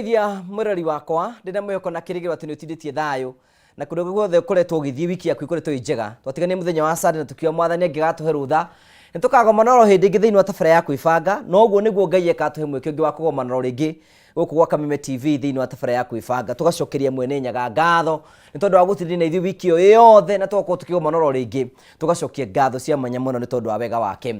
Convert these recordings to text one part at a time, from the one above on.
Nĩngũgeithia mwĩrori wakwa ndĩna mwĩhoko na kĩrĩgĩrĩro atĩ nĩũtindĩtie thayũ na kũndũ guothe ũkoretwo ũgĩthiĩ wiki yaku ĩkoretwo ĩ njega. Twatiganie mũthenya wa Sunday na tũkiuga Mwathani angĩgatũhe rũtha nĩtũkagomana oro hĩndĩ ĩngĩ thĩinĩ wa tabarĩra ya kwĩbanga na ũguo nĩguo Ngai akatũhe mweke ũngĩ wa kũgomana oro rĩngĩ gũkũ gwa Kameme TV thĩinĩ wa tabarĩra ya kwĩbanga. Tũgacokeria Mwene Nyaga ngatho nĩ tondũ wa gũtindania na ithuĩ wiki ĩyo yothe na tũgakorwo tũkĩgomana oro rĩngĩ tũgacokia ngatho cia mwanya mũno nĩ tondũ wa wega wake.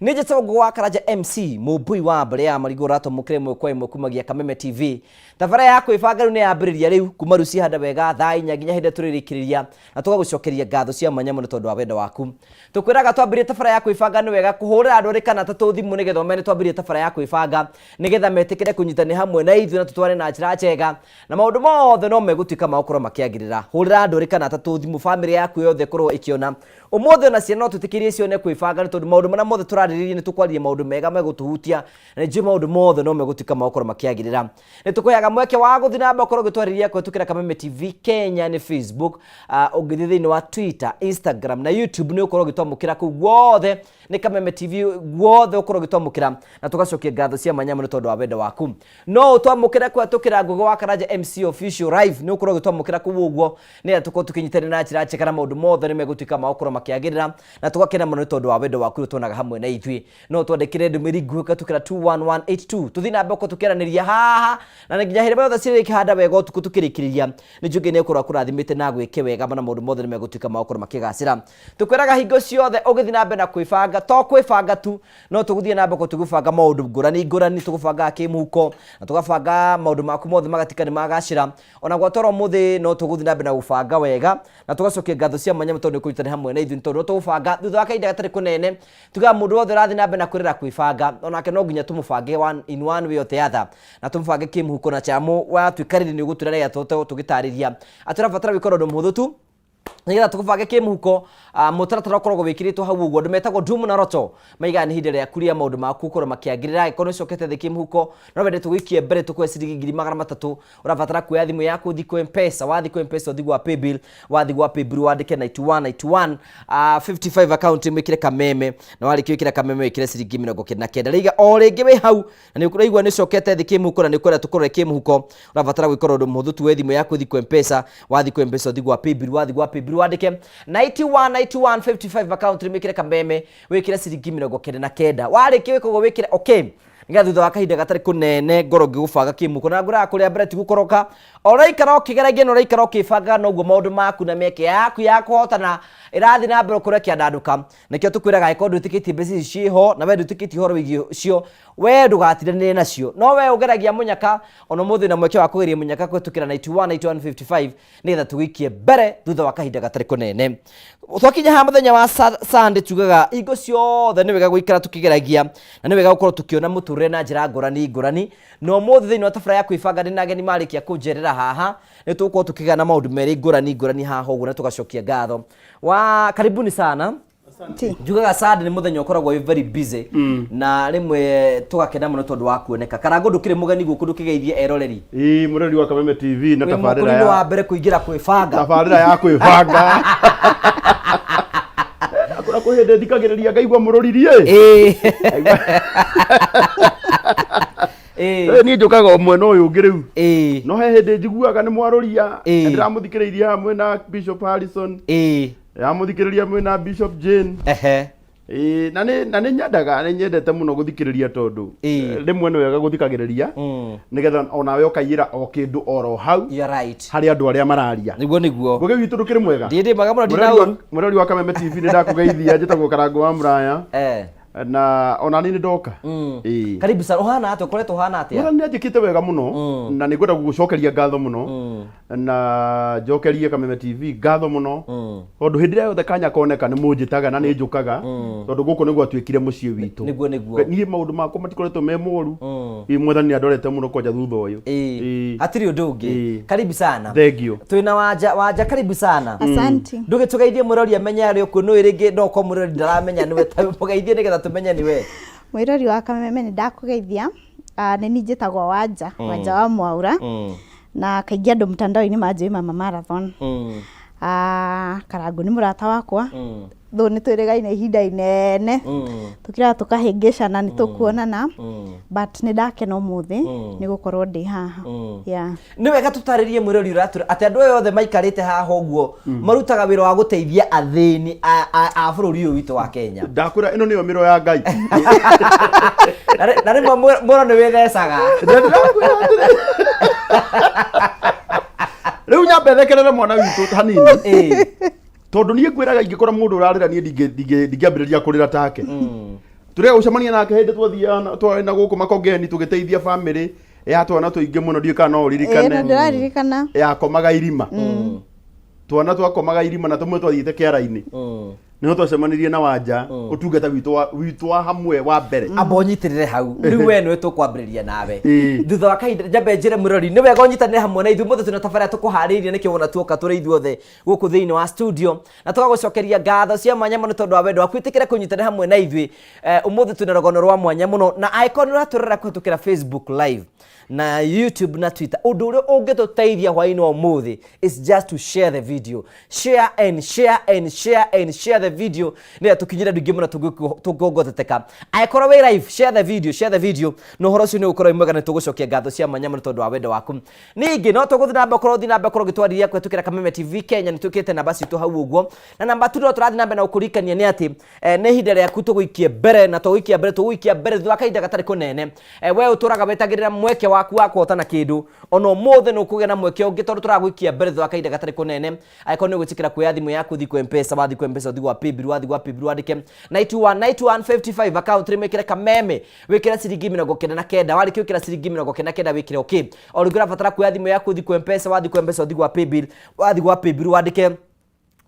Nĩ njĩtagwo Ngũgũ wa Karanja MC, mũmbui wa mbarĩ ya marigũ ũratũmũkĩra ĩmwe kwa ĩmwe kumagia Kameme TV. Tabarĩra ya kwĩbanga rĩu nĩ yambĩrĩria rĩu, kuma rĩu ciĩhanda wega thaa inya nginya hĩndĩ ĩrĩa tũrĩrĩkĩrĩria na tũgagũcokeria ngatho cia mwanya mũno tondũ wa wendo waku. Tũkwĩraga twambĩrĩrie tabarĩra ya kwĩbanga nĩ wega kũhũrĩra andũ erĩ kana atatũ thimũ nĩgetha ũmenye nĩ twambĩrĩria tabarĩra ya kwĩbanga nĩgetha metĩkĩre kũnyitanĩra hamwe na ithuĩ na tũtwarane na njĩra njega na maũndũ mothe no megũtuĩka ma gũkorwo makĩagĩrĩra. Hũrĩra andũ erĩ kana atatũ thimũ bamĩrĩ yaku yothe ĩkorwo ĩkĩona Ũmũthĩ ona ciana no twĩtĩkĩrie cione kwĩbanga nĩ tondũ maũndũ marĩa mothe tũrarĩrĩria nĩ tũkwarĩria maũndũ mega megũtũhutia na nĩ njũĩ maũndũ mothe no megũtuĩka ma gũkorwo makĩagĩrĩra. Nĩ tũkũheaga mweke wa gũthiĩ na mbere gũkorwo ũgĩtwarĩria kũhĩtũkĩra Kameme TV Kenya nĩ Facebook, ũngĩthiĩ thĩinĩ wa Twitter, Instagram na YouTube nĩ ũgũkorwo ũgĩtwamũkĩra kũu guothe nĩ Kameme TV guothe ũkorwo ũgĩtwamũkĩra na tũgacokia ngatho cia mwanya mũno tondũ wa wendo waku. No ũtwamũkĩre kũhĩtũkĩra Ngũgĩ wa Karanja MC Official Live nĩ ũkorwo ũgĩtwamũkĩra kũu ũguo nĩgetha tũkorwo tũkĩnyitanĩra na njĩra njega na maũndũ mothe nĩ megũtuĩka ma gũkorwo makĩagĩrĩra na tũgakena mũno nĩ tondũ wa wendo waku ũrĩa tuonaga hamwe na ithuĩ. No twandĩkĩre ndũmĩrĩri nguhĩ ũkĩhĩtũkĩra 21182 tũthiĩ na mbere gũkorwo tũkĩaranĩria haha na nginya hĩndĩ yothe cirĩkĩhanda wega ũtukũ tũkĩrĩkĩrĩria nĩ njũĩ Ngai nĩ egũkorwo akũrathimĩte na agwĩke wega na maũndũ mothe nĩ megũtuĩka ma gũkorwo makĩgacĩra. Tũkwĩraga hingo ciothe ũgĩthiĩ na mbere na kwĩbanga to kwĩbanga tu no tũgũthiĩ na mbere gũkorwo tũgĩbanga maũndũ ngũrani ngũrani tũgũbangaga kĩmũhuko na tũgabanga maũndũ maku mothe magatuĩka nĩ magacĩra. Ona gwatwara ũmũthĩ no tũgũthiĩ na mbere na gũbanga wega na tũgacokia ngatho cia mwanya tondũ nĩ kũnyitanĩra hamwe na ithuĩ tondũ no tũgũbanga thutha wa kahinda gatarĩ kũnene tugaga mũndũ wothe ũrathiĩ na mbere na kwĩrera kwĩbanga onake no nginya tũmũbange in one way or the other na tũmũbange kĩmũhuko na chamu watuĩka rĩrĩ nĩ ũgũtwĩra nĩgetha tũhote tũgĩtarĩria atĩ ũrabatara gwĩka ũndũ mũhũthũ tu nĩgetha tũgũbange kĩmũhuko. Mũtaratara ũkoragwo wĩkĩrĩtwo hau ũguo andũ metagwo Dumu na Roto maigaga nĩ ihinda rĩaku rĩa maũndũ maku gũkorwo makĩagĩrĩra angĩkorwo nĩ ũcokete thĩ kĩmũhuko no wende tũgũikie mbere tũkũhe ciringi 300,000 ũrabatara kuoya thimũ yaku ũthiĩ kwĩ Mpesa wathiĩ kwĩ Mpesa ũthiĩ gwa paybill wathiĩ gwa paybill wandĩke 91 91 55 account wĩkĩre kameme na warĩkia wĩkĩre kameme wĩkĩre ciringi 99 rĩiga o rĩngĩ wĩ hau na nĩ ũraigua nĩ ũcokete thĩ kĩmũhuko na nĩ ũkwenda tũkũrore kĩmũhuko ũrabatara gwĩka ũndũ mũhũthũ tu we thimũ yaku ũthiĩ kwĩ Mpesa wathiĩ kwĩ Mpesa ũthiĩ gwa paybill wathiĩ gwa paybill wandĩke 91 91 55 account wĩkĩre kameme wĩkĩre ciringi 99 warĩkia gwĩka ũguo wĩkĩre okay nĩgetha thutha wa kahinda gatarĩ kũnene ngorwo ngĩgũbanga kĩmũhuko na ngwĩraga kũrĩa mbere ti gũkoroka o ũraikara ũkĩgeragia na ũraikara ũkĩbangaga noguo maũndũ maku na mĩeke yaku ya kũhotana ĩrathiĩ na mbere gũkorwo ĩkĩandandũka. Nĩkĩo tũkwĩraga angĩkorwo ndwĩtĩkĩtie mbeca ici ciĩho na we ndwĩtĩkĩtie ũhoro wĩgiĩ cio, we ndũgatindanĩre nacio. No we ũgeragia mũnyaka, ona ũmũthĩ wĩna mweke wa kũgeria mũnyaka kũhĩtũkĩra 91 91 55 nĩgetha tũgũikie mbere thutha wa kahinda gatarĩ kũnene. Twakinya haha mũthenya wa Sunday tugaga hingo ciothe nĩ wega gũikara tũkĩgeragia na nĩ wega gũkorwo tũkĩona mũtũrĩre na njĩra ngũrani ngũrani. Na ũmũthĩ thĩinĩ wa tabarĩra ya kwĩbanga ndĩna ageni marĩkia kũnjerera haha, nĩ tũgũkorwo tũkĩgana maũndũ merĩ ngũrani ngũrani haha ũguo na tũgacokia ngatho. Wa karibuni sana. Asante. Njugaga Sunday nĩ mũthenya ũkoragwo wĩ very busy na rĩmwe tũgakena mũno tondũ wa kuoneka. Karangũ ndũkĩrĩ mũgeni gũkũ ndũkĩgeithie eroreri. Ĩĩ mũrori wa Kameme TV na Wĩ tabarĩra mũkũrinũ wa ya mbere kũingĩra kwĩbanga. tabarĩra ya kwĩbanga. Na kwĩ hĩndĩ thikagĩrĩria ngaigua mũrũririe. Ĩĩ. Ĩĩ. Ĩ, niĩ njũkaga o mwena ũyũ ũngĩ rĩu. Ĩĩ. No he hĩndĩ njiguaga nĩ mwarũria. Ĩĩ. Ndĩramũthikĩrĩirie haha mwĩna Bishop Harrison. Ĩĩ. Ndĩramũthikĩrĩria mwĩna Bishop Jane. Ehe. Ĩĩ, na nĩ na nĩ nyendaga nĩ nyendete mũno gũthikĩrĩria tondũ Ĩĩ. rĩmwe nĩ wega gũthikagĩrĩria nĩgetha onawe ũkaiyĩra o kĩndũ oro hau You are right. harĩ andũ arĩa mararia. Nĩguo nĩguo. Ngũgĩ witũ ndũkĩrĩ mwega? Ndĩ mwega mũno ndina Mũrori wa- ũru. Mũrori wa Kameme TV nĩ ndakũgeithia njĩtagwo Karangũ wa Mũraya Eh. na ona niĩ nĩ ndoka. Ĩĩ. Karibu sana. Ũhana atĩa? Ũkoretwo ũhana atĩa? Mwathani nĩ anjĩkĩte wega mũno na nĩ ngwenda gũgũcokeria ngatho mũno na njokerie Kameme TV ngatho mũno tondũ hĩndĩ ĩrĩa yothe kanya koneka nĩ mũnjĩtaga na nĩ njũkaga tondũ gũkũ nĩ gwatuĩkire mũciĩ witũ. Nĩguo nĩguo. Niĩ maũndũ makwa matikoretwo me moru. Ĩĩ Mwathani nĩ andorete mũno kwanja thutha ũyũ. Ĩĩ. Ĩĩ. Hatirĩ ũndũ ũngĩ. Ĩĩ. Karibu sana. Thank you. Twĩna Wanja, Wanja karibu sana. Asante. Ndũgĩtũgeithie mũrori amenye arĩ ũkũ nũĩ rĩngĩ no ũkorwo mũrori ndaramenya nĩwe ta mũgeithie nĩgetha tũmenye nĩwe. Mwĩrori wa Kameme nĩ ndakũgeithia. Nĩ niĩ njĩtagwo Wanja, Wanja wa Mwaũra. Na kaingĩ andũ mtandao-inĩ manjũĩ Mama Marathon. Karangũ nĩ mũrata wakwa. Though nĩ twĩrĩgaine ihinda inene, tũkiraga tũkahĩngĩcana nĩ tũkuonana, but nĩ ndakena ũmũthĩ nĩ gũkorwo ndĩ haha. Yeah. Nĩ wega tũtarĩrie mwĩrori ũratũra atĩ andũ aya othe maikarĩte haha ũguo marutaga wĩra wa gũteithia athĩni a bũrũri ũyũ witũ wa Kenya. Ndakwĩra ĩno nĩyo mĩro ya Ngai. Na rĩmwe mũro nĩ wĩthecaga. Ndakwĩra atĩrĩ. Rĩu nyambe thekerere mwana witũ hanini. Tondũ niĩ ngwĩraga ingĩkora mũndũ ũrarĩra niĩ ndingĩambĩrĩria kũrĩra take. Tũrĩa gũcemania nake hĩndĩ twathiaga twarĩ na gũkũ Makongeni tũgĩteithia bamĩrĩ ya twana tũingĩ mũno, ndiũĩ kana no Ĩĩ, ũririkane. na ndĩraririkana. Yakomaga irima. Twana twakomaga irima na tũmwe twathiĩte kĩara-inĩ. Nĩho twacemanirie na Wanja, ũtungata witũ wa hamwe wa mbere. Amba ũnyitĩrĩre hau rĩu, we nĩwe tũkwambĩrĩria nawe. Thutha wa kahinda njambe njĩre mũrori nĩ wega ũnyitanĩre hamwe na ithuĩ mũthĩ, twĩna tabarĩra tũkũharĩirie nĩkĩo wona tuoka tũrĩ ithuothe gũkũ thĩinĩ wa studio, na tũgagũcokeria ngatho cia mwanya mũno tondũ wa wendo waku ĩtĩkĩra kũnyitanĩra hamwe na ithuĩ. Ũmũthĩ twĩna rũgano rwa mwanya mũno, na angĩkorwo nĩ ũratũrora kũhetũkĩra Facebook Live na YouTube na Twitter, ũndũ ũrĩa ũngĩtũteithia hwaĩ-inĩ wa ũmũthĩ is just to share the video, share and share and share and share the video, nĩgetha tũkinyĩre andũ aingĩ mũno tũngĩgongoteteka. Angĩkorwo wĩ live, share the video, share the video, na ũhoro ũcio nĩ ũgũkorwo wĩ mwega. Nĩ tũgũcokia ngatho cia mwanya mũno tondũ wa wendo waku. Ningĩ no tũgũthiĩ na mbere ũkorwo ũthiĩ na mbere ũkorwo ũgĩtwarĩria kũhetũkĩra Kameme TV Kenya, nĩ twĩkĩrĩte namba citũ hau ũguo. Na namba tu no tũrathiĩ na mbere na gũkũririkania nĩ atĩ nĩ ihinda rĩaku tũgũikie mbere, na tũgũikia mbere, tũgũikia mbere thutha wa kahinda gatarĩ kũnene. We ũtũraga wetagĩrĩra mweke waku wa kũhotana kĩndũ, ona ũmũthĩ nĩ ũkũgĩa na mweke ũngĩ tondũ tũragũikia mbere thutha wa kahinda gatarĩ kũnene. Angĩkorwo nĩ ũgwĩtĩkĩra kuoya thimũ yaku ũthiĩ kwa M-Pesa, wathiĩ kwa M-Pesa ũthiĩ gwa Paybill, wathiĩ gwa Paybill wandĩke 91 91 55, account name wĩkĩre Kameme, wĩkĩre ciringi 99. Warĩkia gwĩkĩra ciringi 99, wĩkĩre okay. O rĩngĩ ũrabatara kuoya thimũ yaku ũthiĩ kwa M-Pesa, wathiĩ kwa M-Pesa ũthiĩ gwa Paybill, wathiĩ gwa Paybill wandĩke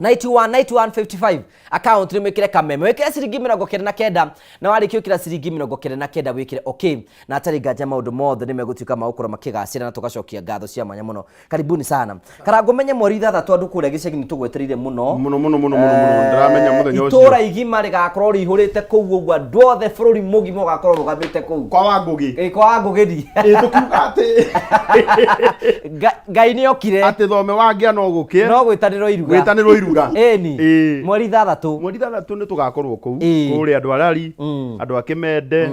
91 91 55, account nĩ wĩkĩre Kameme, wĩkĩre ciringi 99, na warĩkia gwĩkĩra ciringi 99, wĩkĩre okay, na hatarĩ nganja maũndũ mothe nĩ megũtuĩka ma gũkorwo makĩgacĩra, na tũgacokia ngatho cia mwanya mũno. Karibuni sana. Karangũ, menye mweri 6 andũ kũrĩa gĩcagi nĩ tũgwetereire mũno. Mũno mũno mũno mũno mũno, ndĩramenya mũthenya ũcio. Itũra igima rĩgakorwo rĩihũrĩte kũu ũguo, andũ othe bũrũri mũgima ũgakorwo ũrũgamĩte kũu kwa Wangũgĩ. Ĩ, kwa Wangũgĩri. Ĩ, tũkiuga atĩ Ngai nĩ okire. Atĩ thome wangĩa no gũkĩe. No gwĩtanĩrwo iruga. Gwĩtanĩrwo iruga. Ĩni. Ĩ. Mweri 6. Mweri 6 nĩ tũgakorwo kũu. Ĩ. Kũrĩa andũ arari, andũ a Kĩmende,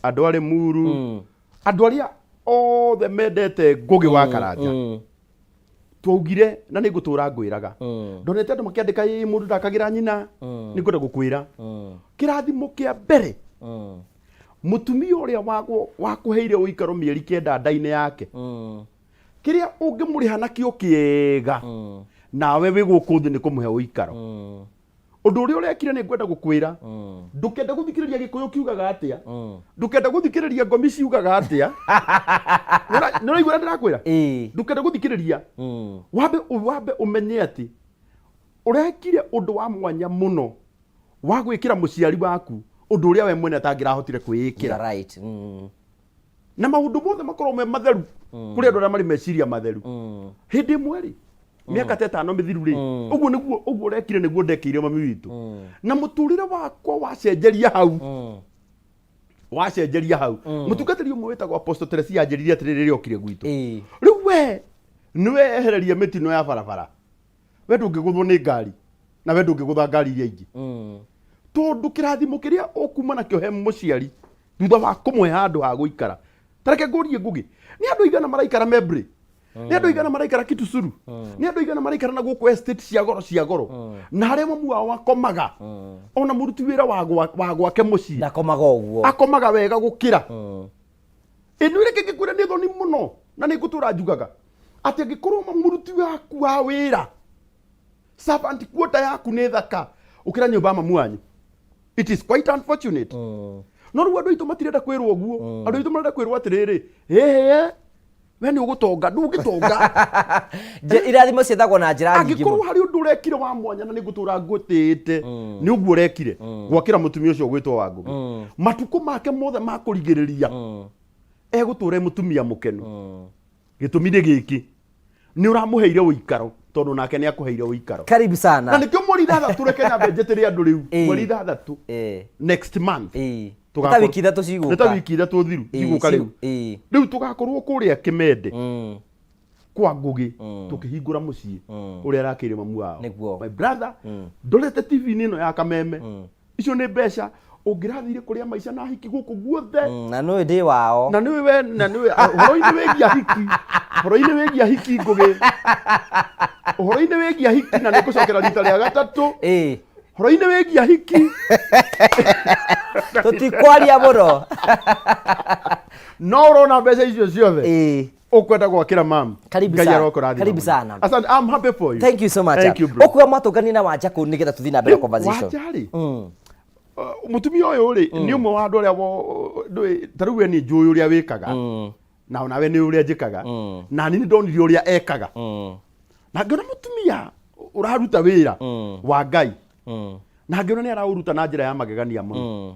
andũ a Rĩmuru, andũ arĩa othe mendete Ngũgĩ wa Karanja. Twaugire na nĩ ngũtũra ngwĩraga, ndonete andũ makĩandĩka, ĩ mũndũ ndakagĩra nyina. Nĩ ngwenda gũkwĩra kĩrathimo kĩa mbere, mũtumia ũrĩa wakũheire ũikaro mĩeri 9 nda-inĩ yake, kĩrĩa ũngĩmũrĩha nakĩo kĩega nawe wĩ gũkũ thĩ nĩ kũmũhe ũikaro. Ũndũ ũrĩa ũrekire, nĩ ngwenda gũkwĩra, ndũkende gũthikĩrĩria Gĩkũyũ kiugaga atĩa, ndũkende gũthikĩrĩria ngomi ciugaga atĩa. Nĩ ũraigua ũrĩa ndĩrakwĩra? Ĩĩ. Ndũkende gũthikĩrĩria, wambe ũmenye atĩ ũrekire ũndũ wa mwanya mũno wa gwĩkĩra mũciari waku ũndũ ũrĩa we mwene atangĩrahotire kwĩĩkĩra. You're right. Na maũndũ mothe makorwo me matheru kũrĩ andũ arĩa marĩ meciria matheru. Hĩndĩ ĩmwe rĩ, mĩaka ta 5 mĩthiru rĩ, ũguo nĩguo ũguo ũrekire nĩguo ndekĩire mami witũ, na mũtũrĩre wakwa wacenjeria hau, wacenjeria hau. Mũtungatĩri ũmwe wĩtagwo Apostle Teresia anjĩrire atĩrĩrĩ rĩrĩa okire gwitũ, rĩu we nĩwe ehereria mĩtino ya barabara, we ndũngĩgũthwo nĩ ngari na we ndũngĩgũtha ngari iria ingĩ, tondũ kĩrathimo kĩrĩa ũkuma nakĩo he mũciari thutha wa kũmũhe handũ ha gũikara. Tareke ngũrie Ngũgĩ, nĩ andũ aigana maraikara Membley? Nĩ andũ aigana maraikara Kitusuru? Nĩ andũ aigana maraikara na gũkũ estate cia goro cia goro, na harĩa mamu wao akomaga, ona mũruti wĩra wa gwake mũciĩ Ndakomaga ũguo. Akomaga wega gũkĩra ĩno? Reke ngĩkwĩra, nĩ thoni mũno na nĩ ngũtũra njugaga atĩ angĩkorwo mũruti waku wa wĩra, servant quarter yaku nĩ thaka ũkĩra nyũmba ya mamu wanyu, it is quite unfortunate. No rĩu andũ aitũ matirenda kwĩrwo ũguo. Andũ aitũ marenda kwĩrwo atĩrĩrĩ, ĩhĩ, we nĩ ũgũtonga, ndũngĩtonga. Irathimo ciethagwo na njĩra nyingĩ Angĩkorwo mũno. harĩ ũndũ ũrekire wa mwanya na nĩ ngũtũra ngũtĩĩte, nĩ ũguo ũrekire gwakĩra mũtumia ũcio ũgwĩtwo Wangũgĩ, matukũ make mothe ma kũrigĩrĩria egũtũra e mũtumia mũkenu. Gĩtũmi nĩ gĩkĩ, nĩ ũramũheire ũikaro tondũ nake nĩ akũheire ũikaro. Karibu sana. Na nĩkĩo mweri 6, reke nyambe njĩtĩre andũ rĩu, mweri 6, next month, Nĩ ta wiki 3 cigũka. Nĩ ta wiki 3 thiru cigũka rĩu. Rĩu tũgakorwo kũrĩa Kĩmende. Kwa Ngũgĩ tũkĩhingũra mũciĩ ũrĩa arakĩire mamu wao. Nĩguo. My brother, ndorete TV-inĩ ĩno ya Kameme, icio nĩ mbeca ũngĩrathire kũrĩa maica na hiki gũkũ guothe. Na nĩ ndĩ wao. Na nĩwe we na nĩwe ũhoro-inĩ wĩgiĩ ahiki, ũhoro-inĩ wĩgiĩ ahiki, Ngũgĩ, ũhoro-inĩ wĩgiĩ ahiki, na nĩngũcokera rita rĩa gatatũ, ũhoro-inĩ wĩgiĩ ahiki, Tũtikwaria mũno. No ũrona mbeca icio ciothe ũkwenda gwakĩra mam. Karibu Ngai sana. arokũrathima Karibu mũno. sana. Asante, I'm happy for you. Thank you so much. Thank you, bro. Ũkuga mwatũngania na Wanja kũu nĩgetha tũthiĩ na mbere na conversation. Wanja rĩ, mũtumia ũyũ rĩ, nĩ ũmwe wa andũ arĩa ndũĩ, ta rĩu we nĩ njũĩ ũrĩa wĩkaga, na onawe nĩ ũrĩa njĩkaga, na niĩ nĩ ndonire ũrĩa ekaga, na ngĩona mũtumia ũraruta wĩra wa Ngai, na ngĩona nĩ araũruta na njĩra ya magegania mũno.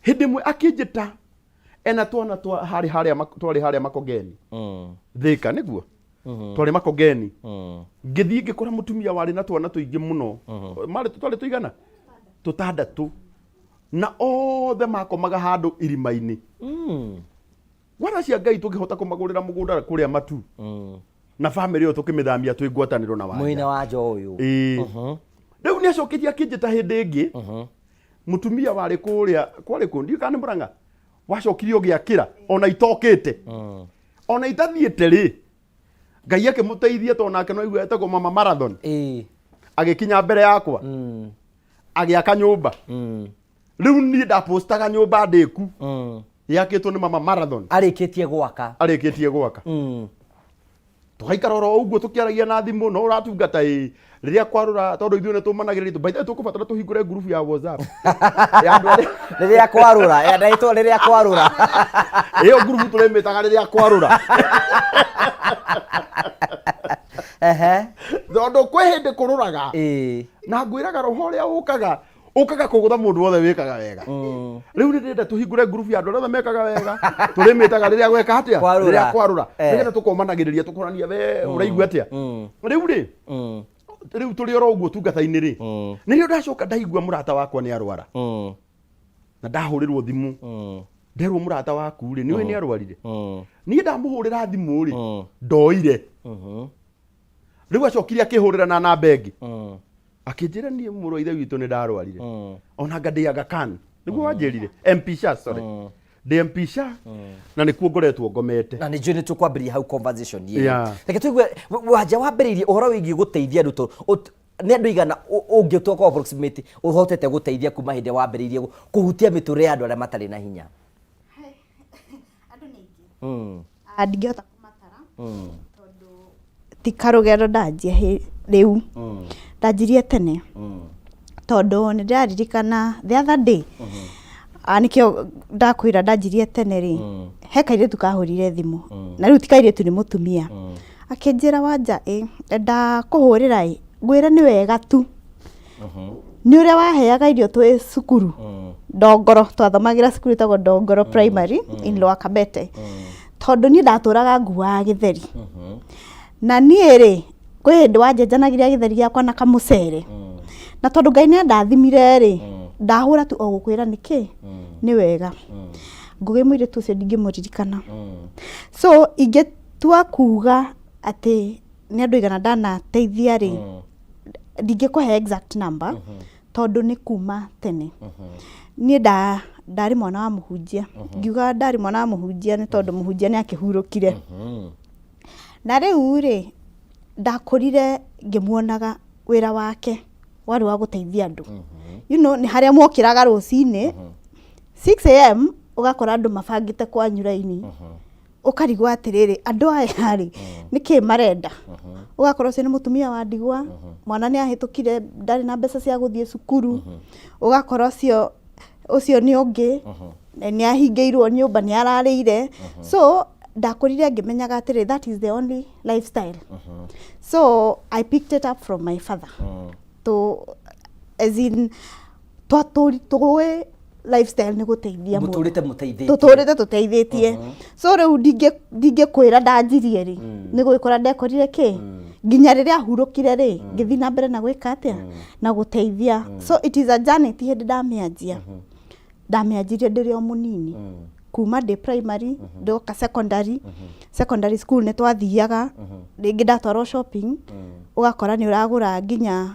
Hĩndĩ ĩmwe akĩnjĩta ena twana twa harĩ harĩa twarĩ harĩa Makongeni, Thĩka nĩguo twarĩ Makongeni. Ngĩthiĩ ngĩkora mũtumia warĩ na twana tũingĩ mũno, marĩ twarĩ tũigana tũtandatũ, na othe makomaga handũ irima-inĩ. Wana cia Ngai, tũngĩhota kũmagũrĩra mũgũnda kũrĩa Matu, na bamĩrĩ ĩyo tũkĩmĩthamia twĩ ngwatanĩro na Mwĩna Wanja. Wanja ũyũ. Ĩĩ. Rĩu nĩ acoketie akĩnjĩta hĩndĩ ĩngĩ, mũtumia warĩ kũrĩa kwarĩ kũ, ndiũĩ kana nĩ Mũrang'a, wacokire ũgĩakĩra ona itokĩte, ona itathiĩte rĩ, Ngai akĩmũteithia, tondũ nake no aigua etagwo Mama Marathon. Agĩkinya mbere yakwa, agĩaka nyũmba. Rĩu niĩ ndapostaga nyũmba ndĩku yakĩtwo nĩ Mama Marathon. Arĩkĩtie gwaka. Arĩkĩtie gwaka. Tũgaikara oro ũguo tũkĩaragia na thimũ, no ũratungata ĩ rĩrĩa kwarũra, tondũ ithuĩ nĩ tũmanagĩrĩria. By the way, tũkũbatara tũhingũre ngurubu ya WhatsApp ya andũ arĩa Rĩrĩa kwarũra, ndagĩtwo rĩrĩa kwarũra. Ĩyo ngurubu tũrĩmĩtaga rĩrĩa kwarũra. Tondũ kwĩ hĩndĩ kũrũraga, na ngwĩraga roho ũrĩa ũkaga ũkaga kũgũtha mũndũ wothe wĩkaga wega. Rĩu nĩ ndĩrenda tũhingũre ngurubu ya andũ arĩa othe mekaga wega, tũrĩmĩtaga rĩrĩa gweka atĩa? Kwarũra. Rĩrĩa kwarũra, nĩgetha tũkomanagĩrĩria, tũkorania, we ũraigua atĩa rĩu rĩ? Rĩu tũrĩ oro ũguo tungata-inĩ rĩ, nĩrĩo ndacoka ndaigua mũrata wakwa nĩ arwara, na ndahũrĩrwo thimũ, nderwo mũrata waku rĩ, nĩũĩ nĩ arwarire. Niĩ ndamũhũrĩra thimũ rĩ, ndoire. Rĩu acokire akĩhũrĩra na namba ĩngĩ, akĩnjĩra niĩ mũrũ wa ithe witũ nĩ ndarwarire, ona anga ndĩ Aga Khan nĩguo wanjĩrire, MP Shah, sorry, ndĩ MP Shah, na nĩkuo ngoretwo ngomete. Na nĩ njũĩ nĩ tũkwambĩrĩria hau conversation ĩyo. Reke tũigue Wanja wambĩrĩirie ũhoro wĩgiĩ gũteithia andũ, nĩ andũ igana ũngĩtua kwa approximate ũhotete gũteithia kuma hĩndĩ ĩrĩa wambĩrĩirie kũhutia mĩtũrĩre ya andũ arĩa matarĩ na hinya? Andũ nĩ aingĩ. Ah, ndingĩhota kũmatara tondũ ti karũgendo ndanjia rĩu, ndanjirie tene, tondũ nĩ ndĩraririkana the other day. Ah, nĩkĩo ndakwĩra ndanjirie tene rĩ, he kairĩtu kahũrire thimũ, na rĩu ti kairĩtu, nĩ mũtumia, akĩnjĩra, "Wanja ĩ, ndakũhũrĩra ĩ ngwĩre nĩ wega tu nĩ ũrĩa waheaga irio twĩ cukuru Ndongoro." Twathomagĩra cukuru ĩtagwo Ndongoro Primary in Lower Kabete. "Tondũ niĩ ndatũraga nguaga gĩtheri, na niĩ rĩ, kwĩ hĩndĩ wanjenjanagĩria gĩtheri gĩakwa na kamũcere, na tondũ Ngai nĩ andathimire rĩ, ndahũra tu o gũkwĩra nĩkĩ nĩ wega." Ngũgĩ mũirĩtu ũcio ndingĩmũririkana, so ingĩtua kuga atĩ nĩ andũ igana ndanateithia rĩ, ndingĩkũhe exact number, tondũ nĩ kuma tene. Niĩ ndarĩ mwana wa mũhunjia. Ngiuga ndarĩ mwana wa mũhunjia nĩ tondũ mũhunjia nĩ akĩhurũkire, na rĩu rĩ, ndakũrire ngĩmuonaga wĩra wake warĩ wa gũteithia andũ. Nĩ harĩa mokĩraga rũcinĩ 6 a.m., ũgakora andũ mabangĩte kwanyu raini, ũkarigwo atĩrĩrĩ, andũ aya rĩ, nĩkĩ marenda? Ũgakora ũcio nĩ mũtumia wa ndigwa, mwana nĩ ahĩtũkire, ndarĩ na mbeca cia gũthiĩ cukuru. Ũgakora ũcio nĩ ũngĩ nĩ ahingĩirwo nyũmba, nĩ ararĩire. So ndakũrire ngĩmenyaga atĩrĩ, that is the only lifestyle. So I picked it up from my father, to as in twatũri tũĩ lifestyle nĩ gũteithia mũndũ. Mũtũrĩte mũteithĩtie. Tũtũrĩte tũteithĩtie. So rĩu ndingĩkwĩra ndanjirie rĩ, nĩ gwĩkora ndekorire kĩ nginya rĩrĩa ahurũkire rĩ, ngĩthiĩ na mbere na gwĩka atĩa, na gũteithia. So it is a journey, ti hĩndĩ ndamĩanjia, ndamĩanjirie ndĩrĩ o mũnini. Kuma ndĩ primary ndoka secondary, secondary school nĩ twathiaga rĩngĩ ndatwarwo shopping, ũgakora nĩ ũragũra nginya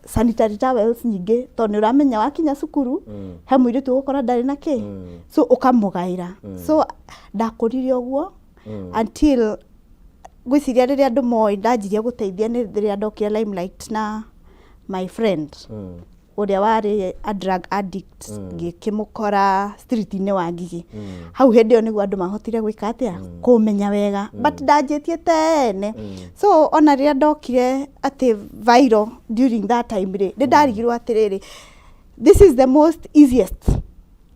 sanitary towels nyingĩ, tondũ nĩ ũramenya wakinya cukuru he mũirĩtu ũgũkora ndarĩ na kĩ, so ũkamũgaĩra. So ndakũrire ũguo until ngwĩciria rĩrĩa andũ moĩ ndanjirie gũteithia nĩ rĩrĩa ndokire limelight na my friend ũrĩa warĩ a drug addict, ngĩkĩmũkora street-inĩ wa Ngigĩ. Hau hĩndĩ ĩyo nĩguo andũ mahotire gwĩka atĩa, kũmenya wega, but ndanjĩtie tene. So ona rĩrĩa ndokire atĩ viral during that time rĩ, nĩ ndarigirwo atĩrĩrĩ, this is the most easiest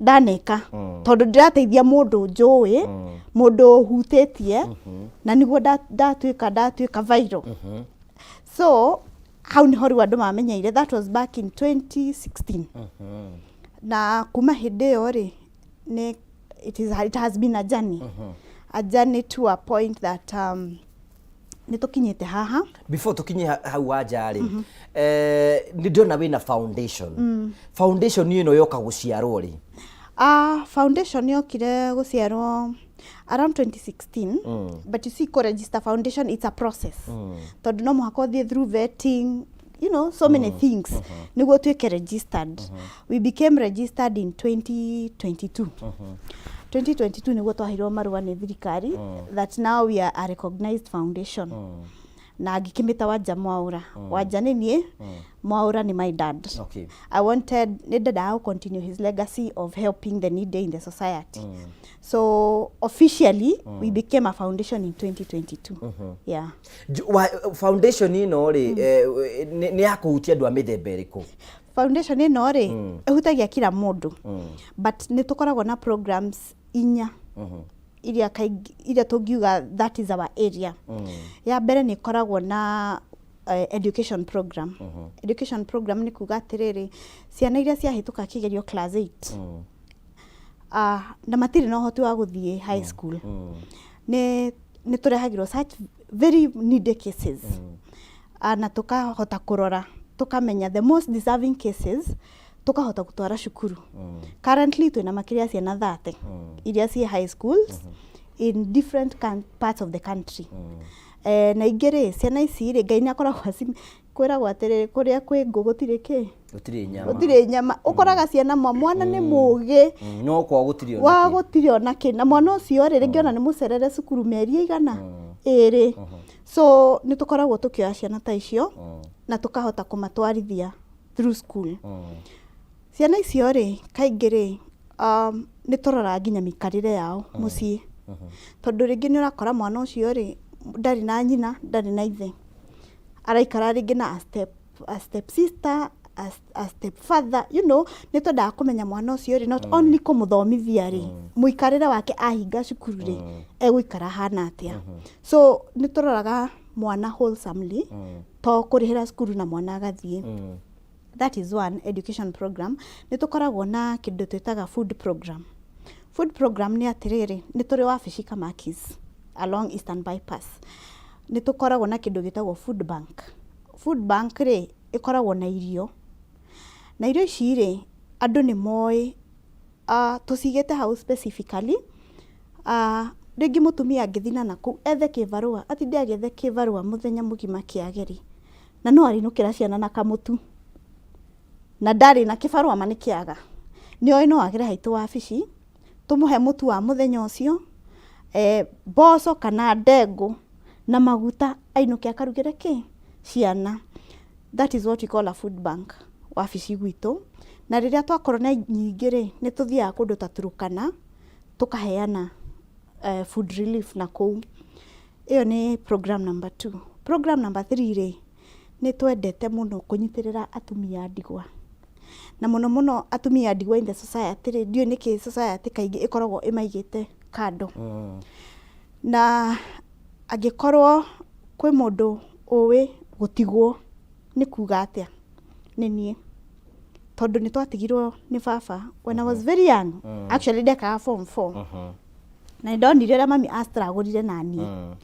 ndaneka, tondũ ndĩrateithia mũndũ njũĩ, mũndũ hutĩtie, na nĩguo ndatuĩka viral. So hau nĩho rĩu andũ mamenyeire. That was back in 2016, na kuma hĩndĩ ĩyo rĩ, nĩ it has been a journey, a journey to a point that nĩ tũkinyĩte haha. Before tukinye hau wanja rĩ, nĩ ndĩrona wĩna foundation. Foundation ĩno yoka gũciarwo rĩ? Foundation yokire gũciarwo around 2016, but you see, kũ-register foundation, it's a process, tondũ no mũhaka ũthiĩ through vetting, so many things nĩguo ũtuĩke registered. We became registered in 2022. 2022 nĩguo twaheirwo marũa nĩ thirikari that now we are a recognized foundation, na ngĩkĩmĩta Wanja Mwaura. Wanja nĩ niĩ, Mwaura nĩ my dad. I wanted, nĩ ndendaga gũ continue his legacy of helping the needy in the society. So officially we became a foundation in 2022. Yeah. Foundation ĩno rĩ, nĩ ya kũhutia andũ a mĩthemba ĩrĩkũ? Foundation ĩno rĩ, ĩhutagia kila mũndũ, but nĩ tũkoragwo na programs inya iria kaingĩ iria tũngiuga that is our area. Ya mbere nĩ ĩkoragwo na education program. Education program nĩ kuga atĩrĩrĩ, ciana iria ciahĩtũka kĩgerio class 8 na matirĩ na ũhoti wa gũthiĩ high school, nĩ tũrehagĩrwo such very needy cases, na tũkahota kũrora, tũkamenya the most deserving cases, tũkahota gũtwara cukuru. Currently twĩna makĩria ya ciana 30 iria ciĩ high schools in different parts of the country. Na ingĩ rĩ, ciana ici rĩ, Ngai nĩ akoragwo kwĩragwo atĩrĩrĩ, kũrĩa kwĩ ngũ gũtirĩ kĩ? Gũtirĩ nyama. Gũtirĩ nyama. Ũkoraga ciana mwana nĩ mũgĩ, No kwao gũtirĩ ona wa kĩ. Gũtirĩ ona kĩ, na mwana ũcio rĩ, rĩngĩ ona nĩ mũcerere cukuru mĩeri ĩigana ĩrĩ. So nĩ tũkoragwo tũkĩoya ciana ta icio na tũkahota kũmatwarithia through school. Ciana icio rĩ, kaingĩ rĩ, nĩ tũroraga nginya mĩikarĩre yao mũciĩ, tondũ rĩngĩ nĩ ũrakora mwana ũcio rĩ, ndarĩ na nyina, ndarĩ na ithe, araikara rĩngĩ na a step sister, a step father. Nĩ twendaga kũmenya mwana ũcio rĩ, not only kũmũthomithia rĩ, mũikarĩre wake ahinga cukuru rĩ, egũikara hana atĩa. So nĩ tũroraga mwana wholesomely, to kũrĩhĩra cukuru na mwana agathiĩ. That is one education program. Nĩ tũkoragwo na kĩndũ twĩtaga food program. Food program nĩ atĩrĩrĩ, nĩ tũrĩ wabici Kamakis along Eastern Bypass. Nĩ tũkoragwo na kĩndũ gĩtagwo food bank. Food bank rĩ, ĩkoragwo na irio, na irio ici rĩ, andũ nĩ moĩ tũcigĩte hau specifically. Rĩngĩ mũtumia angĩthiĩ na nakũu ethe kĩbarũa, atinde agĩethe kĩbarũa mũthenya mũgima kĩage rĩ, na no arĩinũkĩra ciana na kamũtu na ndarĩ na kĩbarũa, ma nĩ kĩaga, nĩ oĩ no agĩre haitũ wabici, tũmũhe mũtu wa mũthenya ũcio, mboco kana ndengũ na maguta, ainũke akarugĩre kĩ ciana. That is what we call a food bank wabici gwitũ. Na rĩrĩa twakorwo na nyingĩ rĩ, nĩ tũthiaga kũndũ ta Turkana tũkaheana food relief na kũu. Ĩyo nĩ program number two. Program number three rĩ, nĩ twendete mũno kũnyitĩrĩra atumia a ndigwa, na mũno mũno atumia a ndigwa in the society rĩ, ndiũĩ nĩkĩ society kaingĩ ĩkoragwo ĩmaigĩte kando. Na angĩkorwo kwĩ mũndũ ũĩ gũtigwo nĩ kuga atĩa, nĩ niĩ, tondũ nĩ twatigirwo nĩ baba when I was very young. Actually ndekaga form 4, na nĩ ndonire ũrĩa mami astragũrire na niĩ,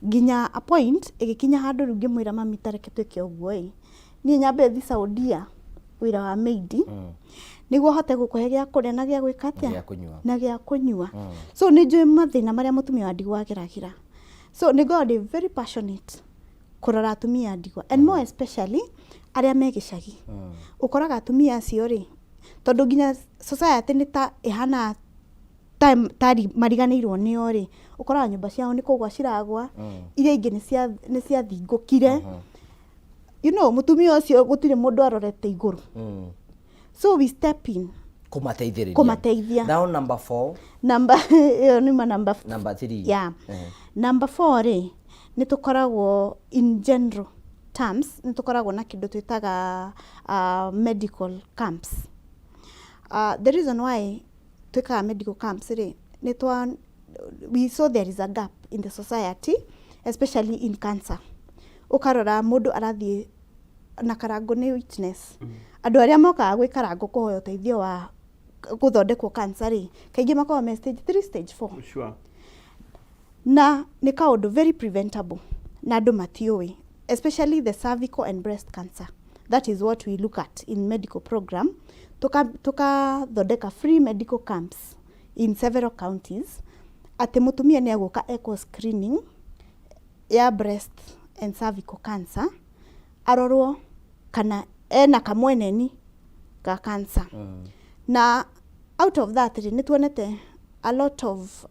nginya a point ĩgĩkinya handũ rĩu ngĩmwĩra mami, tareke twĩke ũguo ĩ, niĩ nyambe thi Saudia wĩra wa maid, Nĩguo hote gũkũhe gĩa kũrĩa na gĩa gwĩka atĩa? Gĩa kũnyua. Na gĩa kũnyua. So nĩ njũĩ mathĩna marĩa mũtumia wa ndigwa ageragĩra. So nĩ ngoragwo ndĩ very passionate kũrora atumia a ndigwa and more especially arĩa me gĩcagi. Ũkoraga atumia acio rĩ, tondũ nginya society nĩ ta ĩhana ta ta mariganĩirwo nĩo rĩ, ũkoraga nyũmba ciao nĩ kũgwa ciragwa, iria ingĩ nĩ ciathingũkire. You know, mũtumia ũcio gũtirĩ mũndũ arorete igũrũ. So we step in Kũmateithĩrĩria. Kũmateithia. Now number 4. Number ĩyo nĩma number Number 3. Yeah. Number 4 rĩ, nĩ tũkoragwo in general terms, nĩ tũkoragwo na kĩndũ twĩtaga medical camps. The reason why twĩkaga medical camps rĩ, nĩ twa we saw there is a gap in the society, especially in cancer. Ũkarora mũndũ arathiĩ na Karangũ nĩ witness. Andũ arĩa mokaga gwĩ Karangũ kũhoya ũteithio wa gũthondekwo cancer rĩ, kaingĩ makoragwo me stage 3, stage 4. Na nĩ kaũndũ very preventable na andũ matiũĩ, especially the cervical and breast cancer. That is what we look at in medical program. Tukathondeka free medical camps in several counties atĩ mũtumia nĩ egũka ekwo screening ya breast and cervical cancer, arorwo kana ena kamweneni ga cancer. Na out of that rĩ, nĩ tuonete a lot of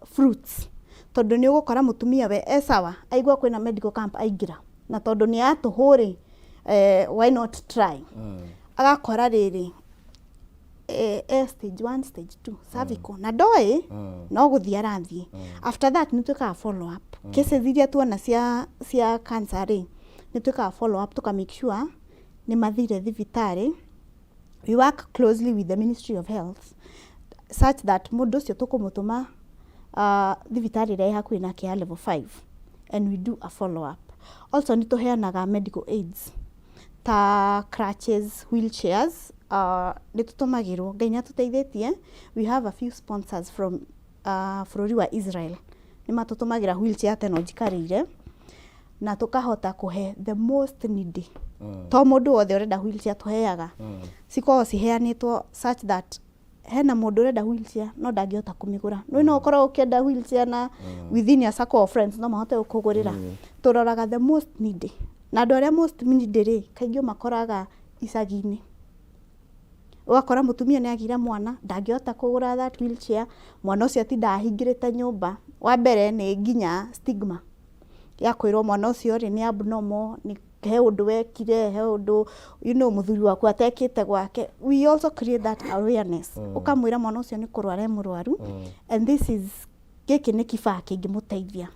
fruits, tondũ nĩ ũgũkora mũtumia we e sawa, aigua kwĩna medical camp aingĩra, na tondũ nĩ ya tũhũ rĩ, why not try? Agakora rĩrĩ e stage 1, stage 2 cervical, na ndoĩ, no gũthiĩ arathiĩ. After that nĩ twĩkaga follow up cases iria tuona cia cancer rĩ, nĩ twĩkaga follow up tũka make sure nĩ mathire thibitarĩ. We work closely with the Ministry of Health such that mũndũ ũcio tũkũmũtũma thibitarĩ ĩrĩa ĩ hakuhĩ nake ya level 5, and we do a follow up. Also nĩ tũheanaga medical aids ta crutches, wheelchairs, nĩ tũtũmagĩrwo. Ngai nĩ atũteithĩtie, we have a few sponsors from bũrũri wa Israel, nĩ matũtũmagĩra wheelchair ta ĩno njikarĩire, na tũkahota kũhe the most needy. To mũndũ wothe ũrenda wheelchair tũheaga, cikoragwo ciheanĩtwo such that hena mũndũ ũrenda wheelchair no ndangĩhota kũmĩgũra. No ũkorwo ũkĩenda wheelchair na within your circle of friends no mahote gũkũgũrĩra. Tũroraga the most needy, na andũ arĩa most needy rĩ, kaingĩ ũmakoraga icagi-inĩ. Ũgakora mũtumia nĩ agĩire mwana, ndangĩhota kũgũra that wheelchair, mwana ũcio atindaga ahingĩrĩte nyũmba. Wa mbere nĩ nginya stigma ya kwĩrwo mwana ũcio rĩ nĩ abnormal, nĩ he ũndũ wekire, he ũndũ mũthuri waku atekĩte gwake. We also create that awareness. Ũkamwĩra mwana ũcio nĩ kũrwara e mũrwaru, and this is gĩkĩ nĩ kibaa kĩngĩmũteithia.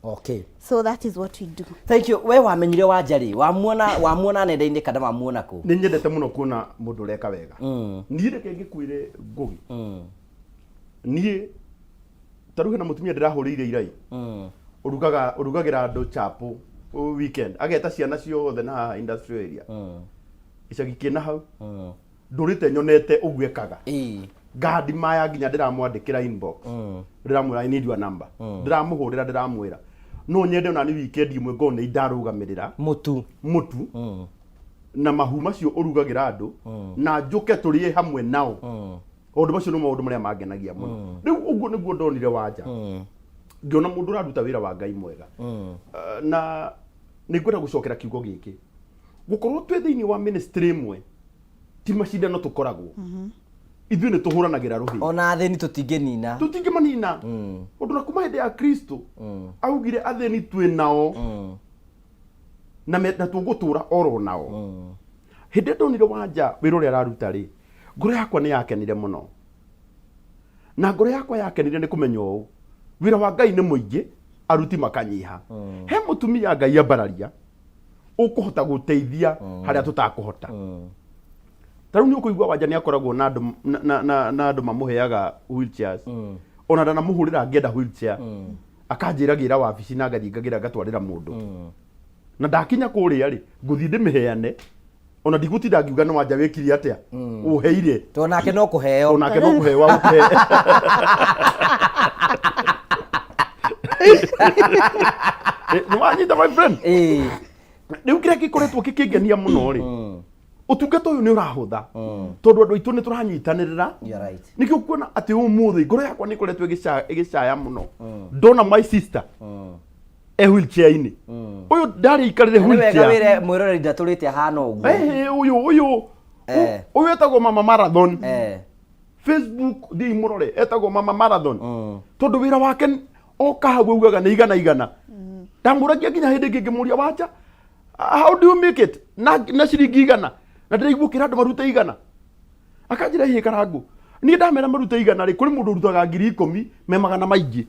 So that is what we do. Thank you. We wamenyire Wanja rĩ? Wamuona nenda-inĩ kana wamuona kũ? Nĩ nyendete mũno kuona mũndũ ũreka wega. Niĩ reke ngĩkwĩre Ngũgĩ. Niĩ ta rĩu hena mũtumia ndĩrahũrĩire irai. Ũrugagĩra andũ chapo weekend. Ageta ciana ciothe na haha industrial area. Gĩcagi kĩna hau. Ndũrĩte nyonete ũguo ekaga. Ngandi maya nginya ndĩramwandĩkĩra inbox. Ndĩramwĩra I need your number. Ndĩramũhũrĩra ndĩramwĩra. No nyende ona ni weekend imwe ngorwo nĩ ndarũgamĩrĩra. Mũtu. Mũtu. Na mahu macio ũrugagĩra andũ. Na njũke tũrĩe hamwe nao. Maũndũ macio nĩ maũndũ marĩa mangenagia mũno. Rĩu ũguo nĩguo ndonire Wanja. Ngĩona mũndũ ũraruta wĩra wa Ngai mwega. Na nĩ ngwenda gũcokera kiugo gĩkĩ. Gũkorwo twĩ thĩinĩ wa ministry ĩmwe ti macindano tũkoragwo. Ithuĩ nĩ tũhũranagĩra rũhĩ. Ona athĩni tũtingĩnina. Tũtingĩmanina. Ũndũ na kuma hĩndĩ ya Kristo augire athĩni twĩ nao. Na tũgũtũra oro nao. Hĩndĩ ĩrĩa ndonire Wanja wĩra ũrĩa araruta rĩ, ngoro yakwa nĩ yakenire mũno. Na ngoro yakwa yakenire nĩ kũmenya ũũ, wĩra wa Ngai nĩ mũingĩ, aruti makanyiha. He mũtumia Ngai ambararia, ũkũhota gũteithia harĩa tũtakũhota. Ta rĩu nĩ ũkũigua Wanja nĩ akoragwo na andũ, na andũ mamũheaga wheelchairs. Ona ndanamũhũrĩra ngĩenda wheelchair. Akanjĩra gĩra wabici na ngathiĩ ngagĩra ngatwarĩra mũndũ. Na ndakinya kũrĩa rĩ, ngũthiĩ ndĩmĩheane. Ona ndigũtinda ngiuga nĩ Wanja wĩkire atĩa. Ũheire. Tondũ nake no kũheo. Tondũ nake no kũheo agũkũhe. Nĩ wanyita my friend? Rĩu kĩrĩa gĩkoretwo gĩkĩngenia mũno rĩ, Ũtungata ũyũ nĩ ũrahũtha tondũ andũ aitũ nĩ tũranyitanĩrĩra. You're right. Nĩkĩo kuona atĩ ũmũthĩ ngoro yakwa nĩ ĩkoretwo ĩgĩcaya mũno ndona my sister e wheelchair-inĩ. Ũyũ ndarĩ aikarĩre Na nĩ wega wheelchair. wĩre mwĩroreri ndatũrĩte ahana ũguo. Eh, ũyũ ũyũ etagwo Mama Marathon. Facebook thiĩi mũrore, etagwo Mama Marathon, tondũ wĩra wake oka hau augaga nĩ igana igana. Ndamũragia nginya hĩndĩ ĩngĩ ngĩmũria, "Wacha, how do you make it na ciringi 100 na ndĩraigua ũkĩra andũ marute 100?" Akanjĩra, "Hĩ Karangũ, niĩ ndamera marute 100 rĩ, kũrĩ mũndũ ũrutaga 10,000 me magana maingĩ,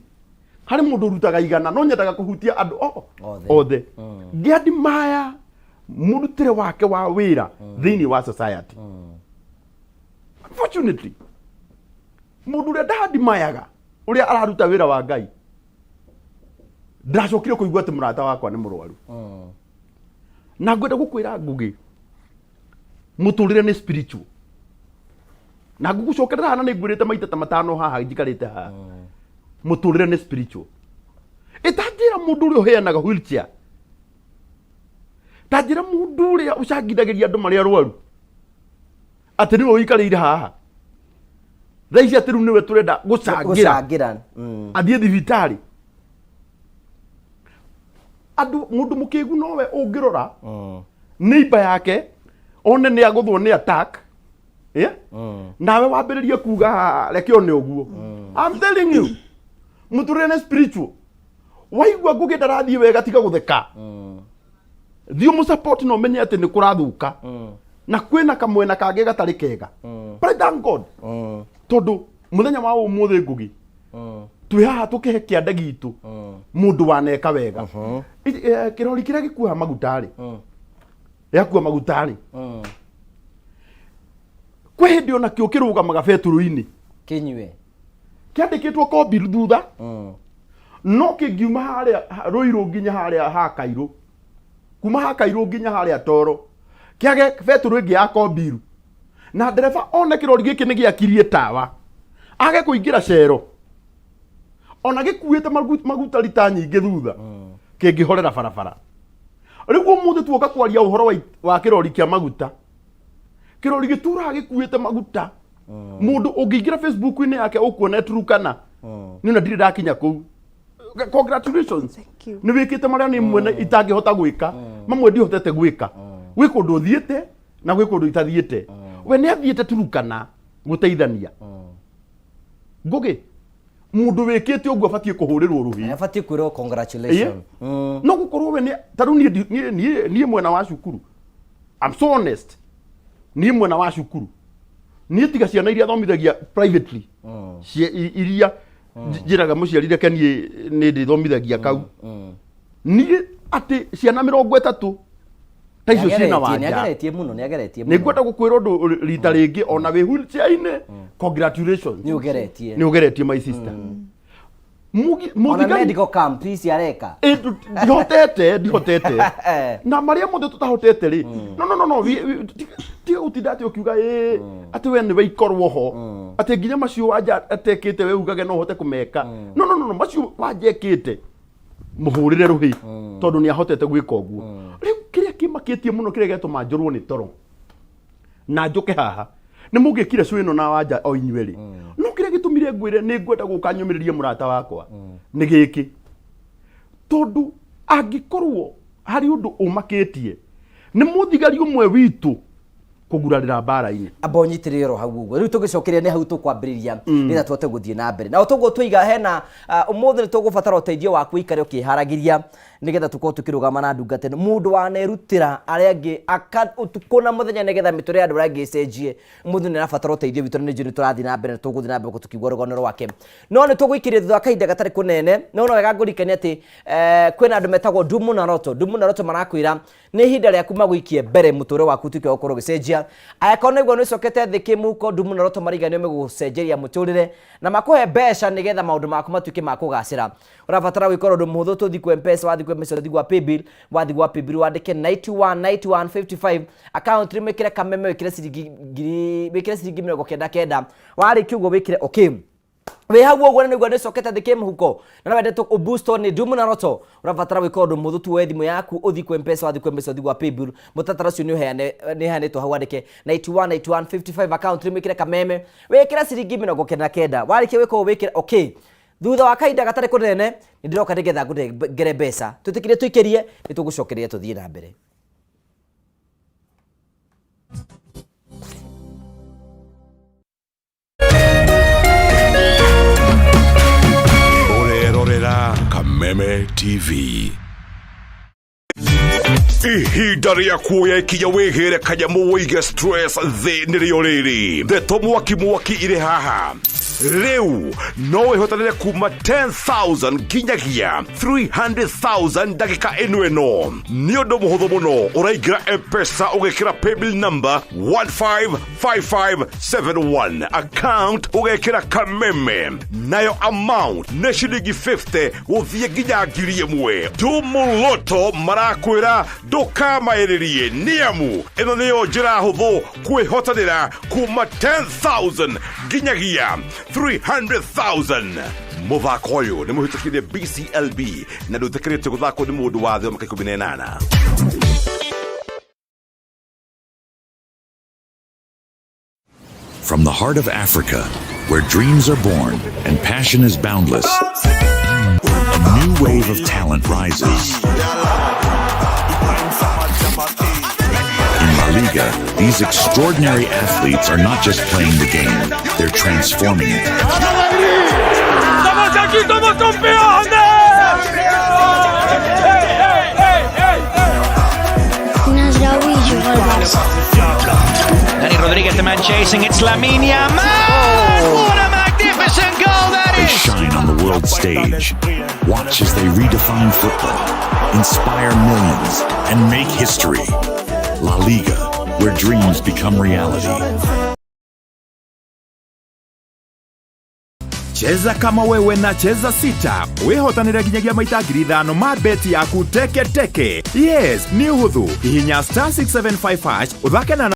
harĩ mũndũ ũrutaga 100, no nyendaga kũhutia andũ Othe. Othe." Ngĩadmire mũrutĩre wake wa wĩra thĩinĩ wa society. Unfortunately, mũndũ ũrĩa ndadimayaga ũrĩa araruta wĩra wa Ngai, ndacokire kũigua atĩ mũrata wakwa nĩ mũrwaru. Na ngwenda gũkwĩra, Ngũgĩ, mũtũrĩre nĩ spiritual, na ngũgũcokerera haha na nĩ ngwĩrĩte maita ta matano haha njikarĩte haha, mũtũrĩre nĩ spiritual. Ĩtanjĩra mũndũ ũrĩa ũheanaga wheelchair, tanjĩra mũndũ ũrĩa ũcangithagĩria andũ marĩa arwaru atĩ nĩwe ũikarĩire haha thaa ici, atĩ rĩu nĩwe tũrenda gũcangĩra Gũcangĩra. athiĩ thibitarĩ. Andũ, mũndũ mũkĩgu nowe ũngĩrora neighbor yake one nĩ agũthwo nĩ attack, yeah? Nawe wambĩrĩrie kuga reke one ũguo. I'm telling you, mũtũrĩre nĩ spiritual. Waigua Ngũgĩ ndarathiĩ wega, tiga gũtheka, thiĩ ũmũ-support na ũmenye atĩ nĩ kũrathũka na kwĩna kamwena kangĩ gatarĩ kega. But I thank God tondũ mũthenya wa ũmũthĩ, Ngũgĩ, twĩ haha tũkĩhe kĩande gitũ mũndũ waneka wega. Kĩrori kĩrĩa gĩkuaga maguta rĩ, gĩakua maguta rĩ, kwĩ hĩndĩ ona kĩo kĩrũgamaga betũrũ-inĩ Kĩnyue. Kĩandĩkĩtwo kombi thutha, no kĩngiuma harĩa Rũirũ nginya harĩa ha Kairũ, kuma ha Kairũ nginya harĩa Toro, kĩage betũrũ ĩngĩ ya kombiru, na ndereba one kĩrori gĩkĩ nĩ gĩakirie tawa age kũingĩra cero ona gĩkuĩte maguta rita nyingĩ thutha, kĩngĩhorera barabara. Rĩu ũmũthĩ tuoka kwaria ũhoro wa kĩrori kĩa maguta, kĩrori gĩtũraga gĩkuĩte maguta. Mũndũ ũngĩingĩra Facebook-inĩ yake ũkuona Turukana, niĩ ona ndirĩ ndakinya kũu. Congratulations. Thank you. Nĩ wĩkĩte marĩa nĩ mwene itangĩhota gwĩka, mamwe ndihotete gwĩka. Gwĩ kũndũ ũthiĩte na gwĩ kũndũ itathiĩte. We nĩ athiĩte Turukana gũteithania. Ngũgĩ, mũndũ wĩkĩte ũguo abatiĩ kũhũrĩrwo rũhĩ. Abatiĩ kwĩrwo congratulation. No gũkorwo we nĩ ta rĩu niĩ niĩ mwena wa cukuru, I'm so honest, niĩ mwena wa cukuru, niĩ tiga ciana iria thomithagia privately, iria njĩraga mũciari reke niĩ nĩ ndĩthomithagia kau, niĩ atĩ ciana 30 ta icio ciĩna Nĩ wanja. ageretie mũno, nĩ ageretie Nĩ mũno. ngwenda gũkwĩra ũndũ rita rĩngĩ, ona wĩ wheelchair-inĩ, congratulations. Nĩ ũgeretie. Nĩ ũgeretie, my sister. Ona Mũthigari medical camp ici areka. Ndihotete, ndihotete na marĩa mothe tũtahotete rĩ, no no no no tiga gũtinda atĩ ũkiuga ĩ atĩ we nĩwe ikorwo ho, atĩ nginya macio Wanja atekĩte we ugage no ũhote kũmeka. No no no no, macio Wanja ekĩte, mũhũrĩre rũhĩ tondũ nĩ ahotete gwĩka ũguo. Rĩu kĩrĩa kĩmakĩtie mũno, kĩrĩa gĩatũma njũrwo nĩ toro na njũke haha, nĩ mũngĩkire show ĩno na Wanja o inyuĩ rĩ, no kĩrĩa gĩtũmire ngwĩre nĩ ngwenda gũka nyũmĩrĩrie mũrata wakwa nĩ gĩkĩ, tondũ angĩkorwo harĩ ũndũ ũmakĩtie nĩ mũthigari ũmwe witũ kũgurarĩra mbara-inĩ. Amba ũnyitĩrĩre oro hau ũguo. Rĩu tũgĩcokeria nĩ hau tũkwambĩrĩria nĩgetha tũhote gũthiĩ na mbere na toguo twaiga hena ũmũthĩ nĩ tũgũbatara ũteithio waku, ũikare ũkĩharagĩria nĩgetha tũkorwo tũkĩrũgama na ndungata ĩno, mũndũ wanerutĩra arĩa angĩ aka ũtukũ na mũthenya nĩgetha mĩtũrĩre ya andũ arĩa angĩ ĩcenjie. Mũndũ nĩ arabatara ũteithio witũ na nĩ njũĩ nĩ tũrathiĩ na mbere na tũgũthiĩ na mbere tũkĩigua rũgano rwake, no nĩ tũgũikĩria thutha wa kahinda gatarĩ kũnene. No wega ngũririkanie atĩ kwĩna andũ metagwo Dumu na Roto. Dumu na Roto marakwĩra nĩ ihinda rĩaku magũikie mbere mũtũrĩre waku ũtuĩke wa gũkorwo ũgĩcenjia. Angĩkorwo nĩguo nĩ ũcokete thĩ kĩmũhuko, Dumu na Roto maraiga nĩo megũgũcenjeria mũtũrĩre na makũhe mbeca nĩgetha maũndũ maku matuĩke ma kũgacĩra. Ũrabatara gwĩka ũndũ mũhũthũ tũthiĩ kwa M-Pesa. Wathiĩ kwa M-Pesa, ũthiĩ gwa paybill. Wathiĩ gwa paybill, wandĩke 91 91 55, account name wĩkĩre Kameme, wĩkĩre ciringi ngiri, wĩkĩre ciringi 99. Warĩkia ũguo wĩkĩre okay. Wĩ hau ũguo na nĩguo nĩcokete thĩ kĩmũhuko na no wendete ũboostwo nĩ Dumu na Roto, ũrabatara gwĩka ũndũ mũhũthũ tu, woe thimũ yaku ũthiĩ kwĩ Mpesa, wathiĩ kwĩ Mpesa ũthiĩ gwa Paybill, mũtaratara ũcio nĩ ũheanĩtwo hau, wandĩke 91 91 55 account, rĩmwe wĩkĩre Kameme, wĩkĩre ciringi 99. Warĩkia gwĩka ũguo wĩkĩre okay. Thutha wa kahinda gatarĩ kũnene nĩ ndĩroka nĩgetha ngũnengere mbeca, twĩtĩkire tũikĩrie, nĩ tũgũcokereria tũthiĩ na mbere. Ũrerorera Kameme TV. Ihinda rĩa kuoya ikinya wĩgĩre kanyamũ wĩige stress thĩ nĩrĩo rĩrĩ. Ndeto mwaki mwaki irĩ haha. Rĩu no wĩhotanĩre kuma 10,000 nginyagia 300,000 ndagĩka ĩno ĩno. Nĩ ũndũ mũhũthũ mũno, ũraingĩra M-Pesa ũgekĩra paybill number 155571, account ũgekĩra Kameme, nayo amount nĩ ciringi 50 gũthiĩ nginya 1,000. Tumuloto marakwĩra ndũkamaĩrĩrie, nĩamu ĩno nĩyo njĩra hũthũ kwĩhotanĩra kuma 10,000 nginyagia 300,000. Mũthako ũyũ nĩ mũhĩtũkire BCLB na ndũĩtĩkĩrĩtio gũthakwo nĩ mũndũ wa thĩ wa mĩaka 18. From the heart of Africa, where dreams are born and passion is boundless, a new wave of talent rises. In La Liga, these extraordinary athletes are not just playing the game, they're transforming it. ¡Estamos aquí como campeones! Nasraoui juga al Barça. Dani Rodriguez, the man chasing. It's Lamine Yamal. What a magnificent goal that They is! shine on the world stage. Watch as they redefine football, inspire millions, and make history. La Liga, where dreams become reality. Cheza kama wewe na Cheza Sita wĩhotanĩre nginyagia maita 5,000 ma beti yaku teke teke. Yes, nĩ ũhũthũ, hihinya *675# ũthake na